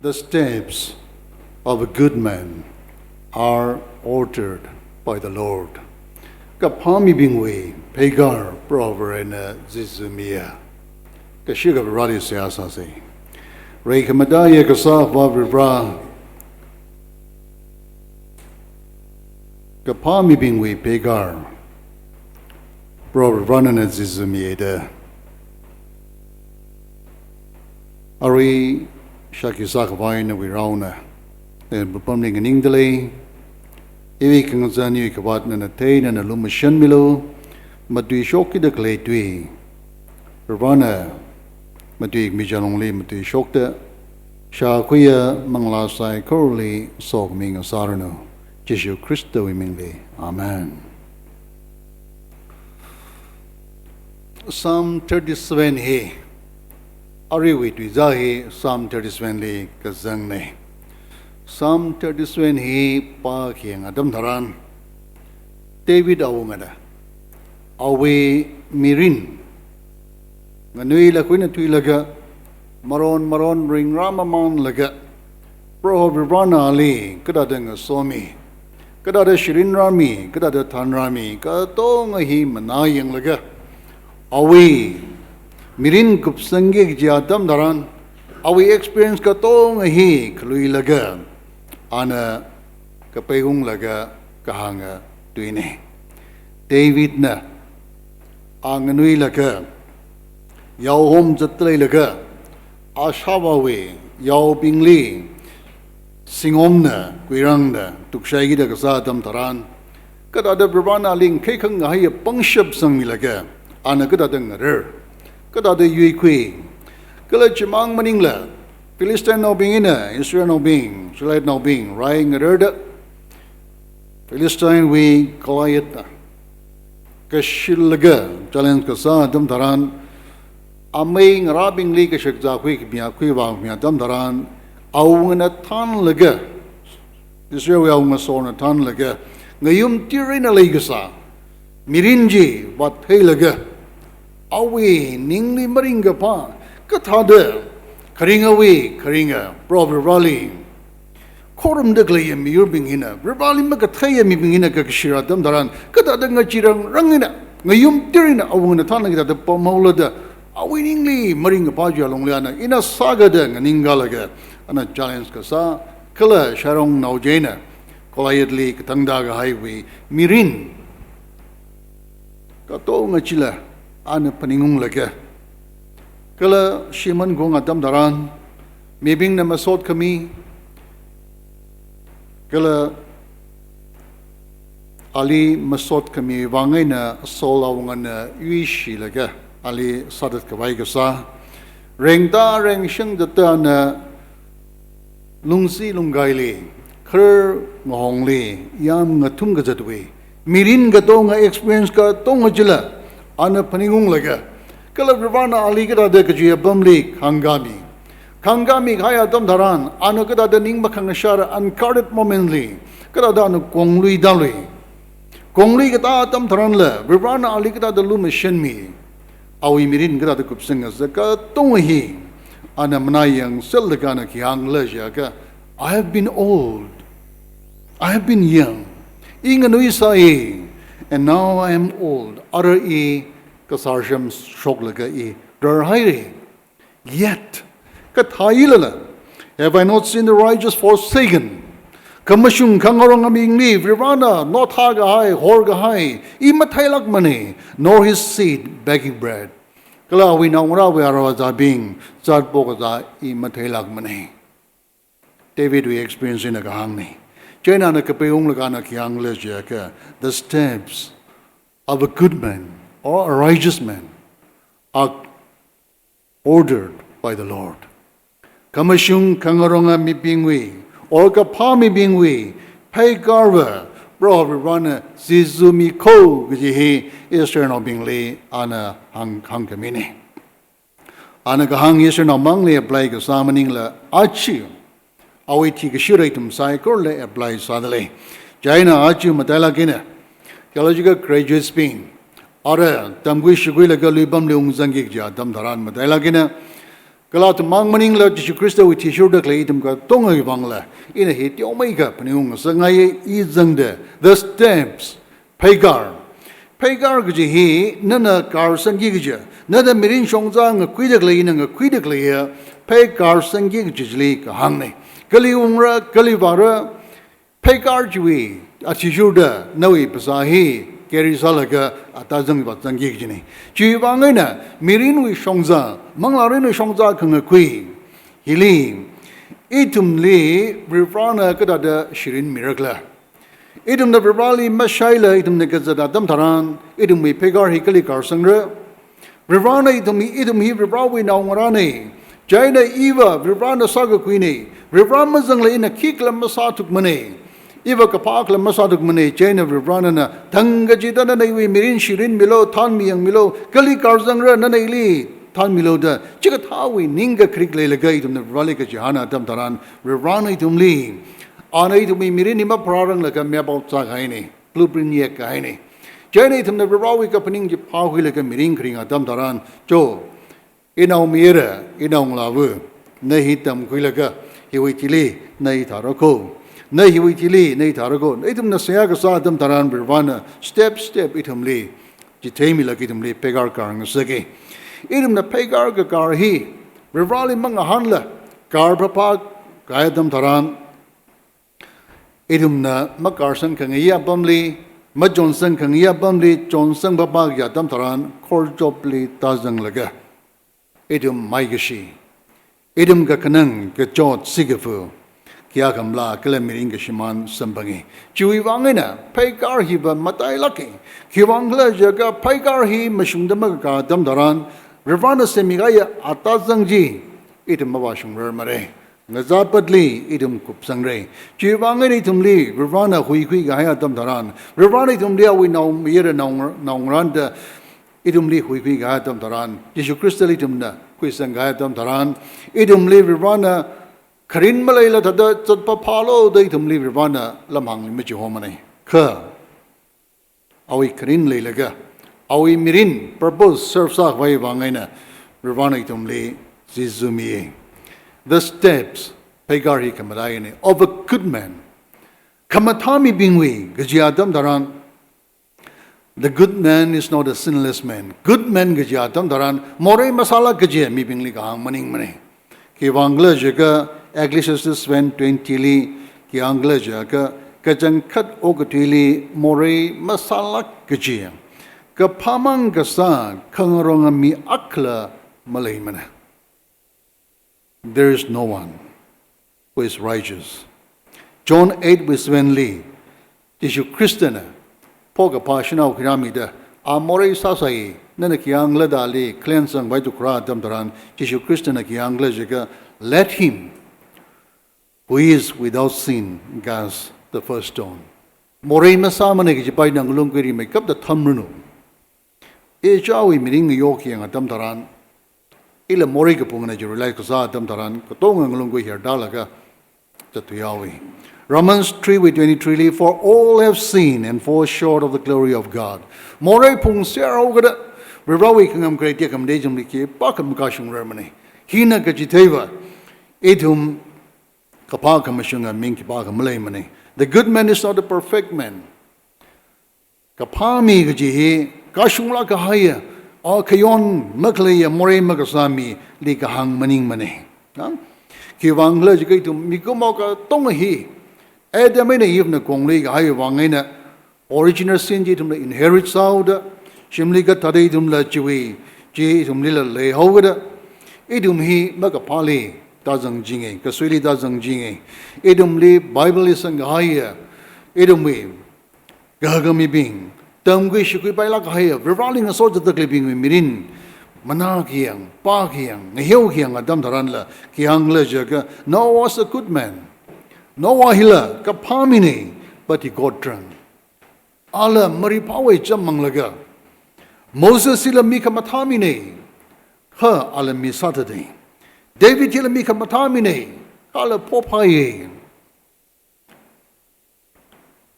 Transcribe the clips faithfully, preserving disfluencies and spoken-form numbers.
The steps of a good man are ordered by the Lord. Kaphā mibingwui pheikar Provarena zizumi ya. Kashi Provarali seihā sāsa. Reikhamataiya Kasā Avā Provarā, kaphā mibingwui pheikar Provarana zizumi da. Arui shākhi sākhavai nawui raona, nana pāpamli nganingda lei. Iwui khangazan iwui khavāt nana thei, nana lumashanmilu. Matuishok kida khalei tui Provarana matuikhami chāng longli matuishokta shākhuiya manglā saikorali sokhami ngasāranu. Jishu Khristawui mingli. Amen. Psalm thirty-seven hi, aruiwui tuizā hi Psalm thirty-seven li kazangna. Psalm thirty-seven hi pākayang atam tharan, David awungana awui mirin nganuilakha eina thuilaga, maron maron ringrā mamānlaga, Proho Provarana ali kathāda ngasomi, kathāda shirin rāmi, kathāda thanrāmi, katonga hi manā yanglaga, awui mirin kupsangki kaji atam tharan, awui experience katonga hi khaluilaga, ana kapeiunglaga kahānga tuina. Davidna a nganuilakha, yaohom zatda leilaga, ashāvāwui yaobingli singomna kuirangda tukshaikida kasā atam tharan, kathāda Provarana ali ngakhaikha ngahaiya pangshap sangmilaga, ana kathāda ngarar, kathāda yuikhui, kala chimang maningla, Philistinenaobing eina Israelnaobing, Israelnaobing rai ngararda, Philistinenaowui Goliathna kashilaga challenge kasā atam tharan, amei ngarābingli kashakazā khuikhami, khuivākhami atam tharan, awungana thanlaga, Israelwui awunga Saulna thanlaga, ngayumtir eina leikasā mirin chi vātheilaga, awui ningli maringkaphā, kathāda kharingawui kharinga Provarali khorumda khaleiya miyurbing hina, Provarali makatheiya mibing hina kakashir atam tharan, kathāda ngacheerangrang eina, ngayumtir eina awungana thanlaga kathāda pamhaola da, awui ningli maringkaphā chiwui longli ana, ina sāga da nganingkalaga, ana challenge kasā, kala sharongnao china Goliathli katangda kahaiwui mirin katonga chila ana phaningunglaga, kala shimān khaung atam tharan, mibingna masot khami, kala ali masot khami vang eina Saul awungana yuishilaga, ali sāthat khavai kasā, rengda rengshang zatda ana lungsi lungkaili, kharar ngahongli, yam ngathum kazatwui mirin katonga, experience katonga chila ana phaningunglaga, kala Provarana ali kathāda kachuiya apamli khāngkhami, khāngkhami kahai atam tharan, ana kathāda ning makhangashāra unguarded moment li, kathāda ana konglui tālui, konglui katā atam tharanla, Provarana ali kathāda lumashanmi, awui mirin kathāda kupsang kasā katonga hi ana manā yangserlaga ana khi hāngkhala jiakha, "I have been old, I have been young. I nganuisai, and now I am old. Ara i kasārsham shoklaga i rarhaira. Yet, kathāilala, have I not seen the righteous forsaken? Khamashung khangaronga mibingli Provarana nothā kahai, hor kahai, i matheilākmana, nor his seed begging bread." Kala awui naongarāwui aro azābing zat pokazā i matheilākmana. Davidwui experience eina kahāngna. Chieina ana kapeiunglaga ana khi hāngkhala jiakha, "The steps of a good man or a righteous man are ordered by the Lord." Khamashung khangaronga mibingwui, or kaphā mibingwui pheikarva Proho Provarana zizumi kho kaji hi Israelnaobingli ana hāng, hāngkhamina. Ana kahāng Israelnao mangli apply kasā maningla, aja awui thikashira ithum saikorali apply sādalei. Chieina aja matailāk eina, theological graduates bing, ara tamkhui shakhuilaga luipamli ungzangki kaji atam tharan matailāk eina, Kala athum mang maningla Jishu Khristawui athishurda khalei ithum katongawui vangla, ina hi teomeikha phaningung ngasakngai, i zangda, the steps, pheikār. Pheikār kaji hi, nana kārsangki kaja, nana mirin shongza ngakhuida khalei, ina ngakhuida khaleiya, pheikārsangki kaji chili kahāngna. Kali ungra, kali vāra, pheikār chiwui athishurda nawui phasā hi carry sālaga ata zangva zangki kajina. Chiwui vang eina mirinwui shongza, manglārinwui shongza khangakhui hili, ithumli Varivarana kathāda shirin mirakhala? Ithumna Varivarali mashaila ithumna kazat atam tharan, ithumwui pheikār hi kali kārsangra? Varivarana ithum hi, ithum hi Varivarawui naongarāna. Chieina iva Varivarana sākakhuina. Varivara mazangla ina khikhala masāthukmana. Iva kaphā khala masāthukmana. Chieina Varivarana thangkachida nana iwui mirin shirinmilu, thanmiyangmilu, kali kārsangra nana ili thanmilu da, chikathāwui ningkakharik leilaga ithumna Varivarali kachihān atam tharan, Varivarana ithumli, ana ithumwui mirin hi mapharāranglaga map out sākahaina, blueprint yekkahaina. Chieina ithumna Varivarawui kaphaning chi phākhuilaga mirin kharing atam tharan, cho, inaomayara, inaongalāva, na hi tamkhuilaga, hiwui thili na hi thāra kho. Na hiwui thili na hi thāra kho. Ithumna seihā kasā atam tharan Varivarana step step ithumli chitheimilaga ithumli pheikār kār ngasaka. Ithumna pheikār kakār hi Varivarali mangahānla, kār phāphā kahai atam tharan, ithumna makārsang khangayi apamli, machonsang khangayi apamli, chonsang phāphā kaji atam tharan, khorchopli tāzanglaga, ithum maikashi, ithum kakhanang, kachot, sikafu, khayākhamlā kala mirin kashimān samphangi. Chiwui vang eina pheikār hiva matailāka. Khiwuivang khala jiakha pheikār hi mashungda makakā atam tharan, Varivarana semmikahaiya ata zang chi ithum mavāshungrarmara. Ngazāpatli ithum kupsangra. Chiwui vang eina ithumli Varivarana huikhuikahai atam tharan, Varivarana ithumli awui naomayara, nao, naongarān da ithumli huikhuikahai atam tharan, Jishu Khristali ithumna khuisangkahai atam tharan, ithumli Varivarana kharin maleila thāda zat phāphālu da ithumli Varivarana lamhāngli machihomana. Kha awui kharin leilaga, awui mirin, purpose serve sākhavai vang eina, Varivarana ithumli zizumi. The steps, pheikār hi khamataina, of a good man. Khamathā mibingwui kaji atam tharan, the good man is not a sinless man. Good man kaji atam tharan, morei masālāk kaji mibingli kahāng maningmana. Khiwuivang khala jiakha Ecclesiastes seven twenty li, khayāng khala jiakha, kachangkhat okathuili morei masālāk kaji, kaphāmang kasā khangaronga mi akhala maleimana. There is no one who is righteous. John eight verse seven li, Jishu Khristana, phokaphā shanao khuirāmida, a morei sāsai, nana khayāng khala da ali khalen sangvai tukra atam tharan, Jishu Khristana khayāng khala jiakha, let him who is without sin cast the first stone. Morei masāmana kaji pai ngalung khuirimeikapta thamranu. Ichāwui mirin ngayokyang atam tharan, ila morei kaphungana jiakha realize kasā atam tharan, katonga ngalung khui hirdalaga zatthuihaowa. Romans three wui twenty-three li, for all have sinned and fall short of the glory of God. Morei phungserhaokida, Varivarawui khangamkharei tekhamatei ithumli khipākha makashungrarmana. Hina kachitheiva, ithum kaphā khamashunga ming khipākha maleimana. The good man is not a perfect man. Kaphā mi kaji hi, kashunglāk kahaiya, a khayon makhaleiya, morei makasā mili kahāng maningmana. Ha? Khiwuivang khala jiakha ithum mikumo katonga hi, Adam eina Eve na kongli kahai vang eina, original sin chi ithumna inherit sāhaoda, shimli kathāda ithumla chiwui, chi ithumlila leihaoda, ithum hi makaphāli tāzangchinga, kasuili tāzangchinga, ithumli Bible li sangkahaiya, ithumwui, kahaka mibing, tamkhui shikhui pailāk kahaiya, Varivarali ngaso zatda khaleibingwui mirin, manā khayang, pā khayang, ngaheo khayang atam tharanla, khayāng khala jiakha, Noah was a good man. Noah hila kaphā mina, but he got drunk. Ala mariphāwui chāmmanglaga. Moses hila mi khamathā mina, kha ala mi sāthada. David hila mi khamathā mina, kha ala phophāya.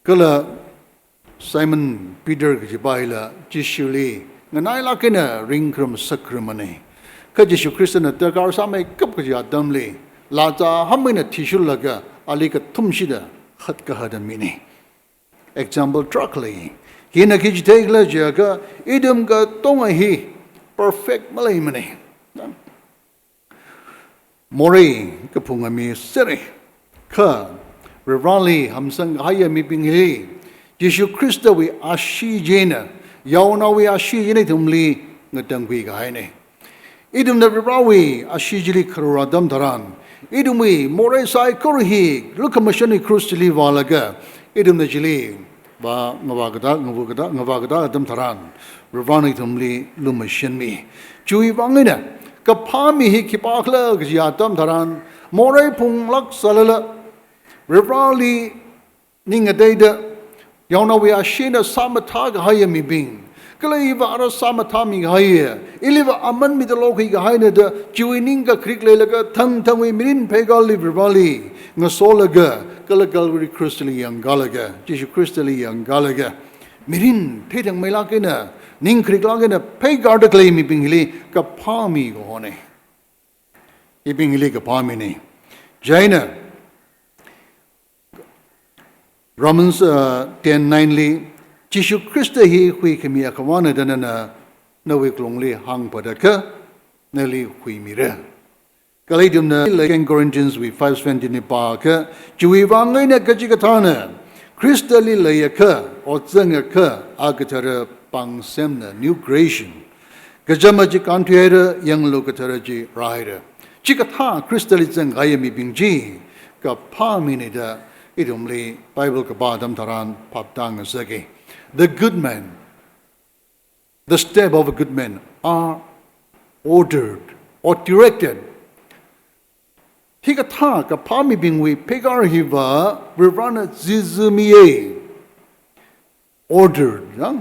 Kala Simon Peter kajipa hila Jishuli nganailāk eina ringkharum sakkharumana. Kha Jishu Khristana darkar sāmeikap kaji atamli, lāzā hāngmeina thishurlaga ali kathumshida hatkahada mini. Example tarākha lei. Hina khi chitheikhala jiakha, ithum katonga hi perfect maleimana. Morei kaphunga mi sera. Kha Varivarali hamsang kahaiya mibing hi, Jishu Khristawui ashee china, yaonawui ashee china ithumli ngatangkhui kahaina. Ithumna Varivarawui ashee chili kharor atam tharan, ithumwui morei saikora hi lukhamashanwui cross chili vālaga, ithumna chili vā ngavā kada, ngavā kada, ngavā kada atam tharan, Varivarana ithumli lumashanmi. Chiwui vang eina, kaphā mi hi khipākhala kaji atam tharan, morei phunglāk sālala, Varivarali ning ngateida, yaonawui asheena sāmathā kahaiya mibing, kala iva ara sāmathāmi kahaiya, iliva aman midalokhui kahaina da, chiwui ningkakrik leilaga, thangthangwui mirin pheikārli Varivarali ngasolaga, kala Calvary cross li yangkālaga, Jishu Khristali yangkālaga, mirin theithangmeilāk eina, ningkariklāk eina pheikārda khalei mibing hili kaphā mi kahona. Hibing hili kaphā mina. Chieina, Romans, uh, ten nine li, Jishu Khrista hi huikhami akhavāna da nana nawui wuklungli hāngphada kha, nali huimira. Kala ithumna Second Corinthians wui five seventeen li pākha, chiwui vang eina kachikathāna Khristali leiakha, ozangakha, a kathara pāngsemna, new creation. Kachama chi kānthuihaira, yanglu kathara chi rāhaira. Chikathā Khristali zangkahaiya mibing chi kaphā mina da ithumli Bible kapā atam tharan phaptāngasaka. The good man, the step of a good man are ordered or directed. Hikathā kaphā mibingwui pheikār hiva Varivarana zizimiya. Ordered, ya?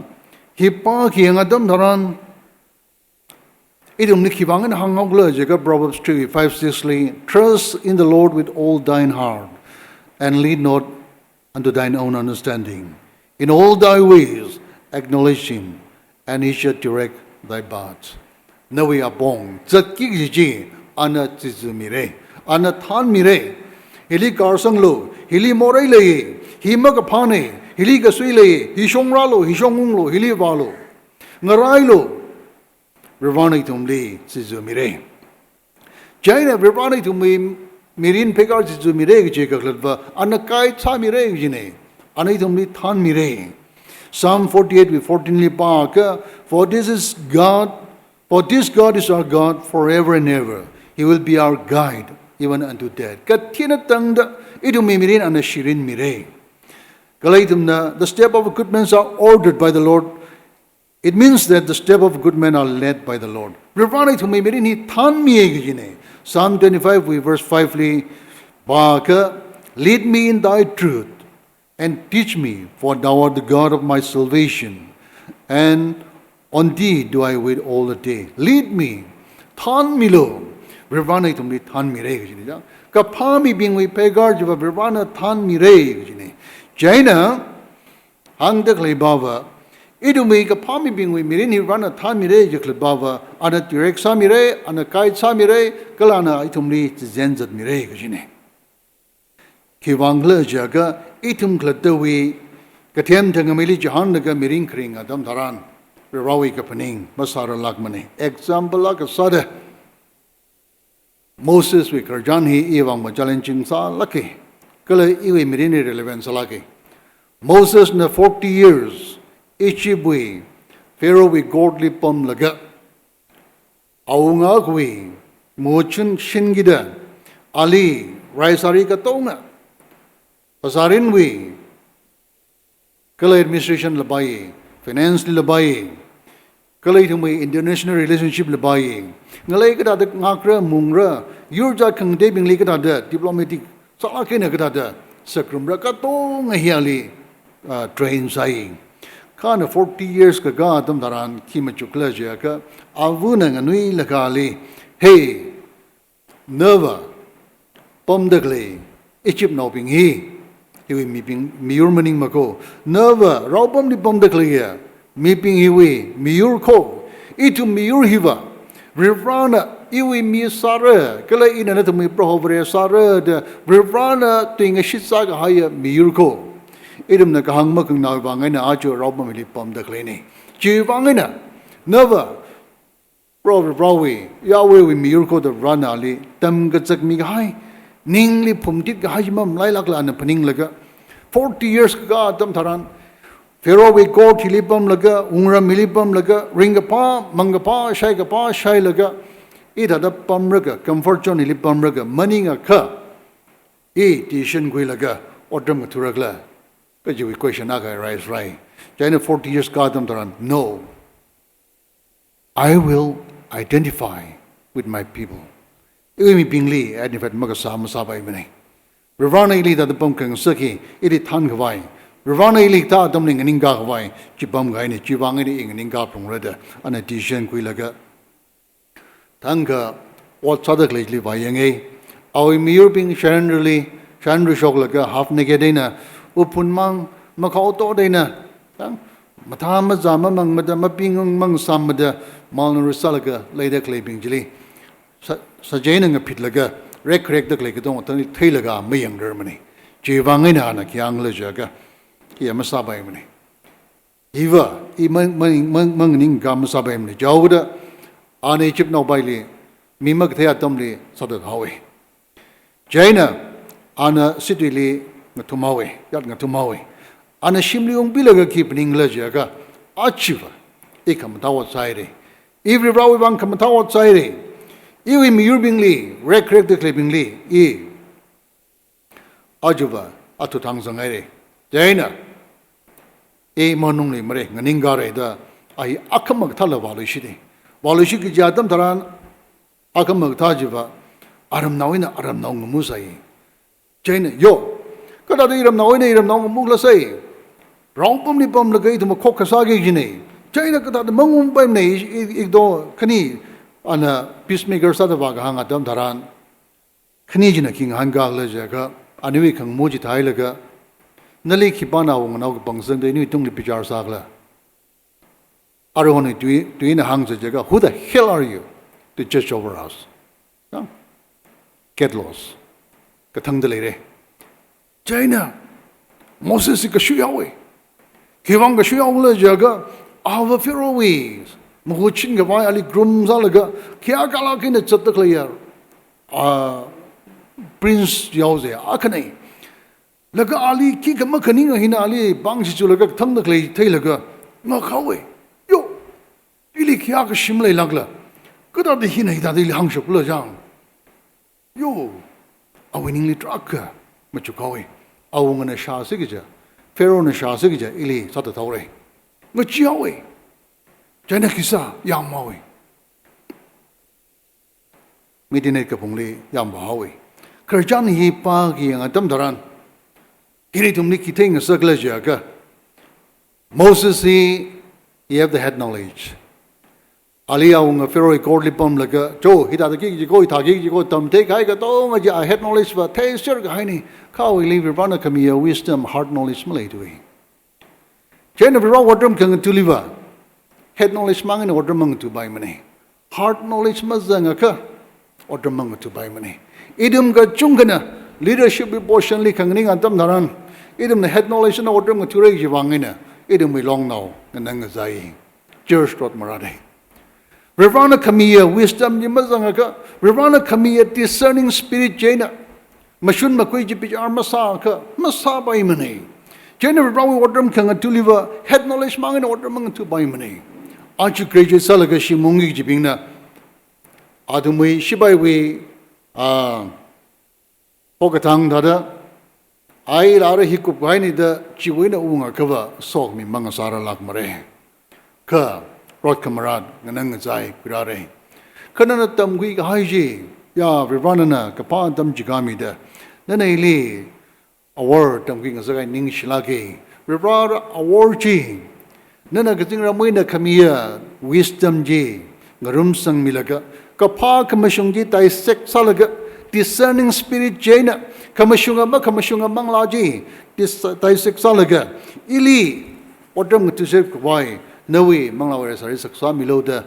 Hi pākayang atam tharan, ithumli khivang eina hānghaokhala jiakha Proverbs three five six li, "Trust in the Lord with all thine heart, and lean not unto thine own understanding. In all thy ways acknowledge him, and he shall direct thy path." Nawui apong zatki kaji chi ana zizimira, ana thānmira. Hili kārsanglu, hili morei lei, hi makaphāna, hili kasui lei, hi shongrālu, hi shongunglu, hili vālu, ngarailu. Varivarana ithumli zizimira. Chieina Varivarana ithumwui mirin pheikār zizimira kaji kakhalatva, ana guide sāmira kajina. Ana ithumli thānmira. Psalm forty-eight wui fourteen li pākha, "For this is God, for this God is our God forever and ever. He will be our guide, even unto death." Kathina tangda ithumwui mirin ana shirinmira. Kala ithumna, "The step of a good man are ordered by the Lord." It means that the step of good men are led by the Lord. Varivarana ithumwui mirin hi thānmiya kajina. Psalm twenty-five wui verse five li pākha, "Lead me in thy truth and teach me, for thou art the God of my salvation, and on thee do I wait all the day." Lead me, thānmilu. Varivarana ithumli thānmira kajina. Kaphā mibingwui pheikār chiva Varivarana thānmira kajina. Chieina, hāngda khalei pava, ithumwui kaphā mibingwui mirin hi Varivarana thānmira jikhalei pava, ana direct sāmira, ana guide sāmira, kala ana ithumli chijen zatmira kajina. Khivang khala jiakha, ithum khalattawui kathem thangkhameili chihānlaga mirin kharing atam tharan, Varivarawui kaphaning masārarlākmana. Example akha sāda, Moseswui khararchan hi iwui vang va challenging sālāka. Kala iwui mirinli relevant sālāka. Mosesna forty years Egyptwui Pharaohwui courtli pamlaga, awunga akhawui muchun shinkida, ali raisāri katonga, phasārinwui, kala administration la pāya, finance li la pāya, kala ithumwui international relationship la pāya, ngalei kathāda ngakra, mungra, yur jat khangateibingli kathāda, diplomatic sālāk eina kathāda sākharum ra katonga hi ali, ah, train sāya. Kha ana forty years kakā atam tharan khi machukkhala jiakha, avana nganuilakha ali, "Hey, nava pamda khalei Egyptnaobing hi, hiwui mibing, miyur maningmako. Nava raopamli pamda khaleiya mibing hiwui miyur ko. Ithum miyur hiva Varivarana iwui mi sāra, kala ina nathumwui Proho Vare sāra da Varivarana tuingashit sākahaiya miyur ko. Ithumna kahāng makhanganāwui vang eina aja rao pamli pamda khaleina. Chiwui vang eina, nava, Proho Varivarawui, Yahweh wui miyur ko da Varivarana ali tamkachak mikahai, ningli phumtit kahai chi mamalailākla ana phaninglaga, forty years kakā atam tharan, Pharaoh wui court hili pamlaga, wungram hili pamlaga, ringkaphā, mangkaphā, shaikaphā shailaga, hithāda pamlaga, comfort zone hili pamlaga, maningakha, i decision khuilaga, otram ngathura khala, kajiwui question akha arise rai. Chieina forty years kakā atam tharan, no. I will identify with my people. Iwui mibingli identify makasā masāpaimana. Varivarana ili hithāda pamkhangasak hi, ili thānkhavai. Varivarana ili kathā atamli nganingkā khavai, chi pamkahaina, chiwui vang eina i nganingkā phalungra da, ana decision khuilaga, thangkha ot sāda khalei chili vāyanga. Awui miyurbing shanrili, shanri shoklaga half naked eina, uphun mang, makhao tot eina, thang, mathā mazā mamangmada, mapingung mangsāmada, malnourished sālaga leida khaleibing chili, sa-, sajeina ngaphitlaga, rekrekda khalei katonga thangli theilaga mayangrarmana. Chiwui vang eina ana khi hāngkhala jiakha, iya masāpaimana. Hiva, i mang, mang, mang, mangningkā masāpaimana. Chihaoda, ana Egyptnao paili, mi makathei atamli sāda haowa. Chieina, ana situili ngathumhaowa, yat ngathumhaowa. Ana shimli ungpilaga khi phaningkhala jiakha, ajava, i khamathā ot sāhaira. I Varivarawui vang khamathā ot sāhaira. Iwui miyurbingli, rekrekda khaleibingli, i ajava, athu thang zanghaira. Chieina, i manungli mara, nganingkāra da, a hi akhama kathāla vāluishita. Vāluishit kaji atam tharan, akhama kathā chiva, aramnao eina aramnao ngamu sai. Chieina, yo, kathāda iramnao eina iramnao ngamukhala sai. Rao pamli pamlaga ithum khokkha sāki kajina. Chieina kathāda mangamupaimana, i, i, i do, khani, ana peacemaker sāda vākahāng atam tharan, khani china khi ngahānkākhala jiakha, aniwui khangamu chi theilaga, nali khipāna awunga nao kapangzangda iniwui tungli bichar sākhala. Aruihon tui, tuina hāngsa jiakha, "Who the hell are you to judge over us?" Nang? Get lost. Kathangda leira. Chieina, Moses hi kashuihaowa. Khiwui vang kashuihaokhala jiakha, ava Pharaohwui mahuchin khavai ali groom sālaga, khayākha lāk eina zatda khaleiya, ah, prince yao chi akhana. Laga ali khikha makhaninga hina ali pāng shichulaga kathangda khalei theilaga, ngakhaowa. Yo, ili khayākha shim leilākla. Kathāda hina hithāda ili hāngshapla jang. Yo, awui ningli tarākha machukhaowa. Awungana shāsi kaja, Pharaohna shāsi kaja, ili sāthathaora. Ngacheehaowa. Chieina khi sā, yāmhaowa. Midianite kaphungli yāmvāhaowa. Khararchan hi pākayang atam tharan, hili ithumli khi theingasakhala jiakha, Moses hi, he have the head knowledge. Ali awunga Pharaohwui court li pamlaga, "Cho, hithāda ki kaji ko, hithāda ki kaji ko," tamtheikahai katonga chi a head knowledge va theiser kahaina, kha awuili Varivarana khamiya wisdom, heart knowledge maleithuwa. Chieina Varivarawui otram khangathuliva, head knowledge mang eina otram mangathupaimana. Heart knowledge mazangakha, otram mangathupaimana. Ithum kachungkhana, leadership portion li khanganing atam tharan, ithumna head knowledge eina otram ngathura kajiwui vang eina, ithumwui longnao nganāngkazai. Church rot marāda. Varivarana khamiya wisdom chi mazangakha, Varivarana khamiya discerning spirit chieina, mashun makhui chi bichar masāakha, masāpaimana. Chieina Varivarawui otram khangathuliva, head knowledge mang eina otram mangathupaimana. Aja graduate sālaga shim ungki kajibingna, athumwui shipaiwui, ah, pokathang thāda, ai lara hi kupkahaina da chiwui eina ungakhava sokhami mang sāralākmara. Kha, rot khamarat, nganāngkazai khuirāra. Kha nana tamkhuikahai chi, ya, Varivarana nana kaphā atam chi khamida, nana ili awor tamkhuingasakahai ningshilāka. Varivara awor chi, nana kazingramwui eina khamiya wisdom chi ngarumsangmilaga, kaphā khamashung chi dissect sālaga, discerning spirit chieina, khamashunga makhamashunga manglā chi dis-, dissect sālaga, ili otram ngathuser khavai, nawui manglāwui sari saksāmilu da,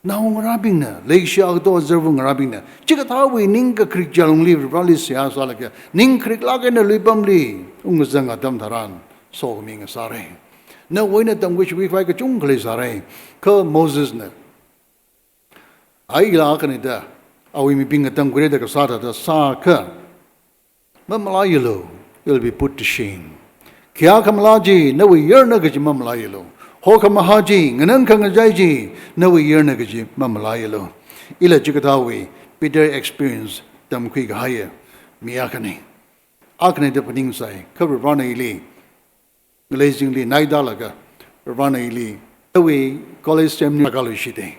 Naongarābingna, leishiya kato azarvā ngarābingna, chikathāwui ningkakharik chi alungli Varivarāli seihā sālaga, ningkhariklāk eina luipamli ungkazang atam tharan, sokhami ngasāra. Nawui eina tamkhuishiwui khavai kachungkha leisāra. Kha Mosesna, a ila akhana da, awui mibing ngatangkhuira da kasā thāda sākha, mamalaialu, you'll be put to shame. Khayā khamalā chi, nawui yarna kaji mamalaialu. Hokhamahā chi, nganang khangachai chi, nawui yarna kaji mamalaialu. Ila chikathāwui bitter experience tamkhui kahaiya mi akhana. Akhana da phaningsai, kha Varivarāna ili ngaleizingli naidalaga, Varivarāna ili, nawui college seminary khaluishita.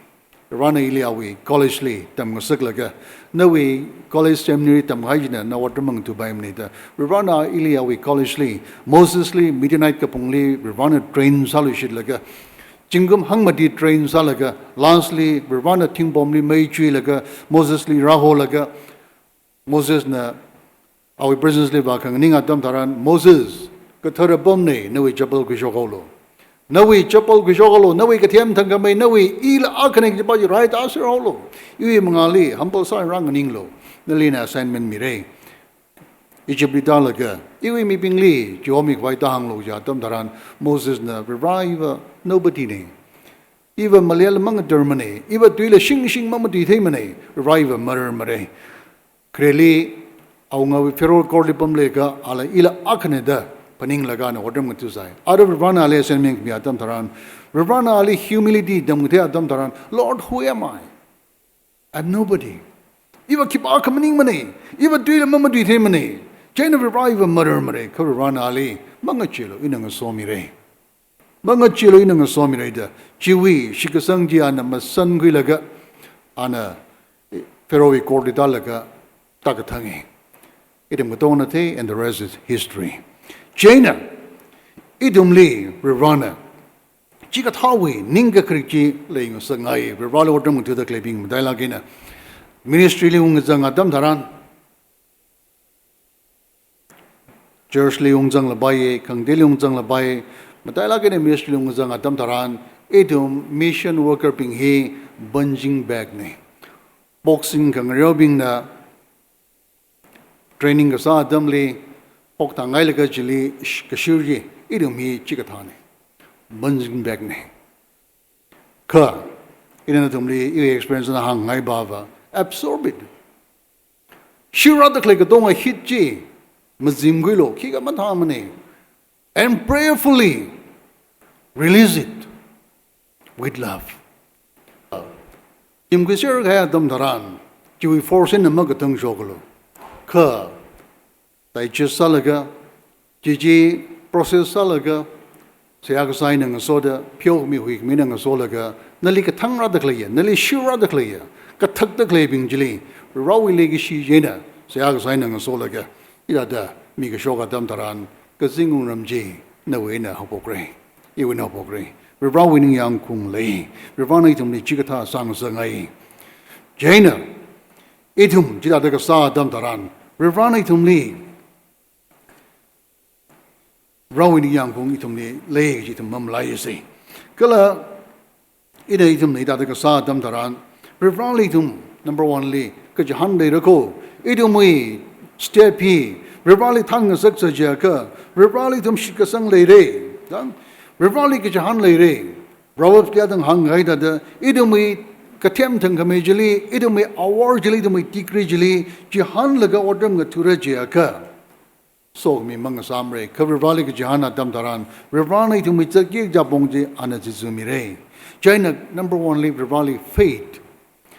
Varivarāna ili awui college li tamngasaklaga, nawui college seminary tamkahai china na otram ngathapaimana da. Varivarāna ili awui college li, Mosesli, Midianite kaphungli, Varivarāna train sāluishitlaga, zingkum hangmati train sālaga, lastly, Varivarāna thingpomli mei chuilaga, Mosesli rāholaga, Mosesna awui presence li vākhanganing atam tharan, Moses, kathara apamna, nawui chappal khuishokhaolu. Nawui chappal khuishokhaolu, nawui kathem thangkhamei, nawui ila akhana kajipa chi raitāserhaolu. Iwui mangāli, humble sāra nganinglu. Nali ina assignment mira. Egypt li tālaga, iwui mibingli, chihomi khavai tāhānglu kaji atam tharan, Mosesna, Varivarā iva nobody na. Iva malel mangatarmana, iva tuila shingshing mamatuitheimana, Varivarā iva mararmara. Khareli, awungawui Pharaoh court li pamlaga, ala ila akhana da phaninglaga ana otram ngathasai. Ara Varivarāna ali assignment khami atam tharan, Varivarāna ali humility tamkathei atam tharan, Lord, who am I? I'm nobody. Iva khipākha maningmana, iva tuila mamatuitheimana, chieina Varivarā iva mararmara, kha Varivarāna ali, mangacheealu, ina ngasomira. Mangacheealu, ina ngasomira da, chiwui shitkasang chi ana masankhuilaga, ana Pharaoh wui court li tālaga tākathanga. Ithum katongana thei, and the rest is history. Chieina, ithumli Varivarāna chikathāwui ningkakharik chi leingasakngai, Varivarāli otram ngatha̱da khaleibing matailāk eina ministry li ungkazang atam tharan, church li ungzanglapai, khangateili ungzanglapai, matailāk eina ministry li ungzang atam tharan, ithum mission worker bing hi punching bag na. Boxing khangareobingna training kasā atamli, pok thānghailaga chili sh-, kashir chi, ithum hi chikathāna. Punching bag na. Kha, ina nathumli, i experience na hāngngai pava, absorb it. Shirrāda khalei katonga hit chi, mazimkhuilu, khikha mathāmana. And prayerfully release it with love. Zimkhuiser kahai atam tharan, chiwui force eina makathang shoklu. Kha, digest sālaga, chi chi process sālaga, seihā kasā eina ngasoda, pheokhami huikhamina ngasolaga, nali kathangrāda khaleiya, nali shirrāda khaleiya, kathakda khaleibing chili, Varewui leikashi eina, seihā kasā eina ngasolaga, hithāda mikashok atam tharan, kazing wungram chi, nawui eina haophokra, iwui eina haophokra. Varewui ningyāng khaung lei, Varena ithumli chikathā sāngasakngai. Chieina, ithum chithāda kasā atam tharan, Varena ithumli, Varewui ningyāng khaung ithumli lei kaji ithum mamalaisa. Kala ina ithumna hithāda kasā atam tharan, Vareli ithum, number one li, kachihān leira kho, ithumwui step hi, Vareli thānngasaksa jiakha, Vareli ithum shitkasang leira, dang, Vareli kachihān leira, Proverbs li dang hānghai thāda, ithumwui kathem thangkhamei chili, ithumwui awor chili, ithumwui tikri chili, chihānlaga otram ngathara jiakha, sokhami mangasāmara, kha Vareli kachihān atam tharan, Varena ithumwui zatki kachā pong chi ana zizumira. Chieina number one li Vareli faith,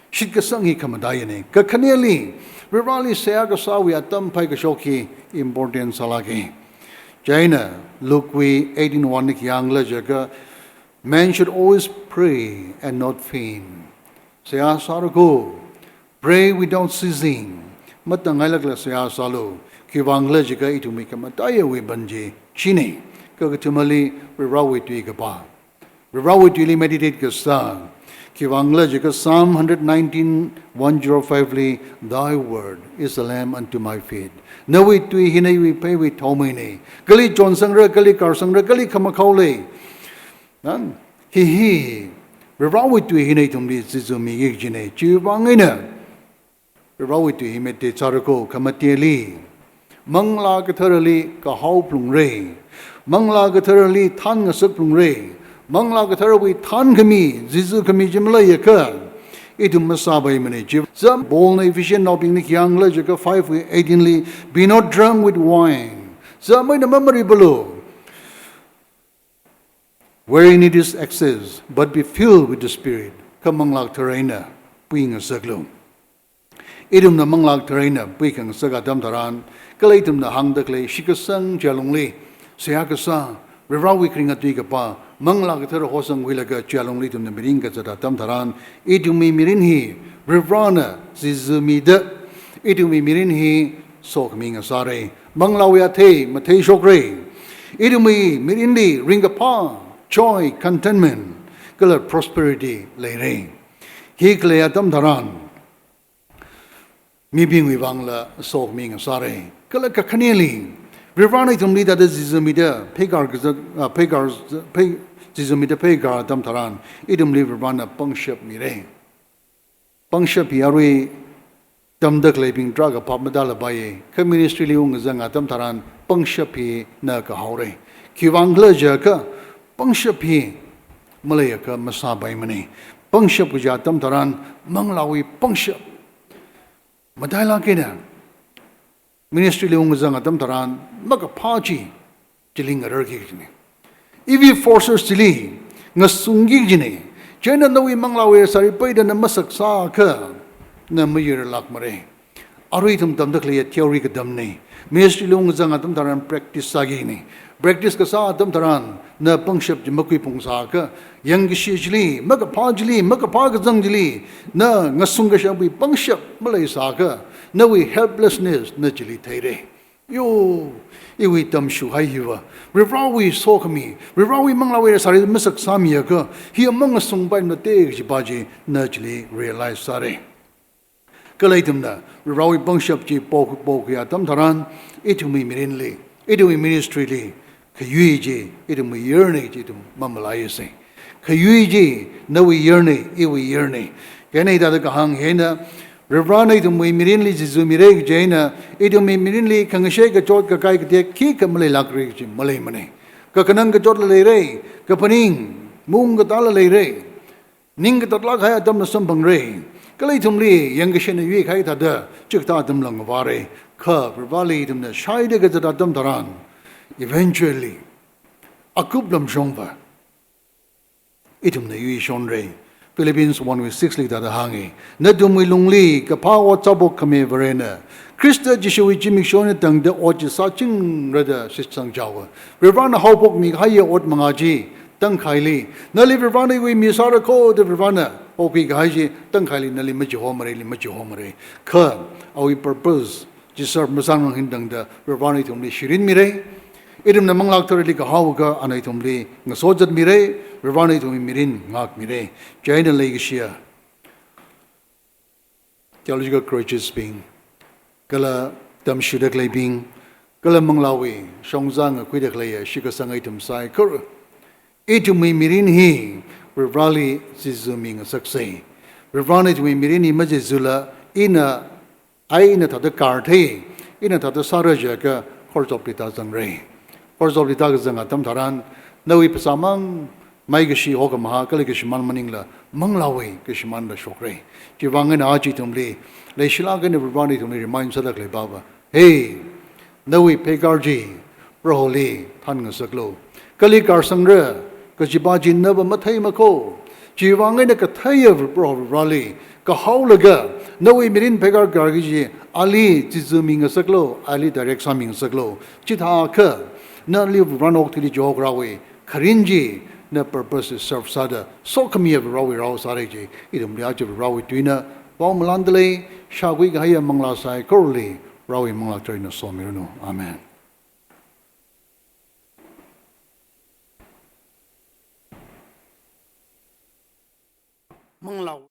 shitkasang hi khamataiyana. Kakhaneli, Vareli seihā kasāwui atam phaikashok hi important sālāka. Chieina Luke wui eighteen one li khi hāngkhala jiakha, "Man should always pray and not faint." Seihā sāra kho, pray without ceasing. Matāngailaga seihā sālu. Khiwuivang khala jiakha ithumwui khamataiyawui pan chi china. Kakathumali Varewui tui kapā, Varewui tuili meditate kasā. Khiwuivang khala jiakha Psalm hundred nineteen, one zero five li, "Thy word is a lamp unto my feet." Nawui tui hina iwui pheiwui thaomeina. Kali chonsangra, kali karsangra, kali khamakhao lei. Nang, hi hi, Varivarawui tui hina ithumli zizumiki kajina. Chiwuivang eina Varivarawui tui hi mate sārako, khamateli Manglā Katharali kahao phalungra. Manglā Katharali thānngasak phalungra. Manglā Katharawui thānkhami, zizukhami chi maleiakha ithum masāpaimana. Chi zam Paulna Ephesiannaobingli khi hāngkhala jiakha five eighteen li, "Be not drunk with wine." Zam eina mamaripalu, "wherein it is excess, but be filled with the Spirit." Kha Manglā Kathara eina puingasaklu. Ithumna Manglā Kathara eina puikhangasak atam tharan, kala ithumna hāngda khalei shitkasang alungli, seihā kasā, Varivarawui kharinga tui kapā, Manglā Kathara hosangkhuilaga chi alungli ithumna mirin kazat atam tharan, ithumwui mirin hi Varivarana zizumida, ithumwui mirin hi sokhami ngasāra. Manglāwui athei matheishokra. Ithumwui mirinli ringkaphā, joy, contentment, kala prosperity leira. Hi khalei atam tharan, mibingwui vangla sokhami ngasāra. Kala kakhaneli, Varivarana ithumli thāda zizumida pheikar kazat, ah, pheikar, phei, zizumida pheikar atam tharan, ithumli Varivarana pangshap mira. Pangshap hi arui tamda khaleibing tarākha phap matālapaiya. Kha ministry li ungkazang atam tharan pangshap hina kahaora. Khiwuivang khala jiakha pangshap hi maleiakha masāpaimana. Pangshap kaja atam tharan Manglāwui pangshap matailāk eina ministry li ungkazang atam tharan makaphā chi chili ngararki kajina. Iwui forces chili ngasungki kajina. Chieina nawui Manglāwui sari peida na masak sāakha na mayurlākmara. Arui ithum tamda khaleiya theory katamna. Ministry li ungkazang atam tharan practice sākina. Practice kasā atam tharan na pangshap chi makhuiphung sāakha, yangkashi chili, makaphā chili, makaphā kazang chili, na ngasung kashapwui pangshap maleisāakha, nawui helplessness na chili theira. Yo, iwui tamshuhai hiva Varivarawui sokhami, Varivarawui Manglāwui sari masak sāmiakha, hi amang ngasungpaimate kajipa chi na chili realize sāra. Kala ithumna Varivarawui pangshap chi pok-, pokhuiya atam tharan, ithumwui mirinli, ithumwui ministry li, khayui chi ithumwui yurna chi ithum mamalaisa. Khayui chi nawui yurna, iwui yurna. Chieina hithāda kahāng hi eina, Varivarana ithumwui mirinli zizumira kaji eina, ithumwui mirinli khangashei kachot kakai katek khikha maleilākra kaji maleimana. Kakhanang kachotla leira, kaphaning, maung katāla leira. Ning katatlāk kahai atamla samphangra. Kala ithumli yangkashina yuikahai thāda chikathā atamla ngavāra. Kha Varivarali ithumna shaida kazat atam tharan, eventually, akup lamshongva ithumna yuishonra. Philippians one verse six li thāda hānga, "Nathumwui lungli kaphā ot sāphok khami Varena, Khrista Jishuwui zimiksho eina tangda ot chi sāchingra da shitsang chaowa." Varivarana haophokmi kahaiya ot mangā chi tangkhaili, nali Varivarana iwui mi sārako da Varivarana haokhui kahai chi tangkhaili nali machihomara, ili machihomara. Kha awui purpose chi serve masāngakhami tangda Varivarana ithumli shirin mira. Ithumna Manglā Katharali kahaoakha ana ithumli ngasozatmira. Varivarana ithumwui mirin ngākmira. Chieina leikashiya theological graduates bing, kala tamshuda khaleibing, kala Manglāwui shongza ngakhuida khaleiya shitkasanga ithum saikora, ithumwui mirin hi Varivarali zizumi ngasaksa. Varivarana ithumwui mirin hi mazizula, ina, ai ina thāda karthei, ina thāda sāra jiakha court of law li tāzangra. Court of law li tākazang atam tharan, nawui phasāmang, maikashi hokhamaha, kala kashimān maningla, Manglāwui kashimānla shokra. Chiwuivang eina aja ithumli, leishilāk eina Varivarana ithumli remind sāda khalei pava, hey, nawui pheikar chi Proholi thānngasaklu. Kali karsangra kajipa chi nava matheimako. Chiwuivang eina katheiya Proho Vareli kahaolaga, nawui mirin pheikar karki chi ali zizumi ngasaklu, ali direct sāmi ngasaklu. Chithākha nali Varena okathuili chihokrāwui kharing chi na purpose serve sāda, sokhamiya Varewui rao sāra kaji ithumli aja Varewui tuina pao malānda lei. Shākhui kahaiya manglā saikorali Varewui Manglā Katharana somiranu. Amen. Manglā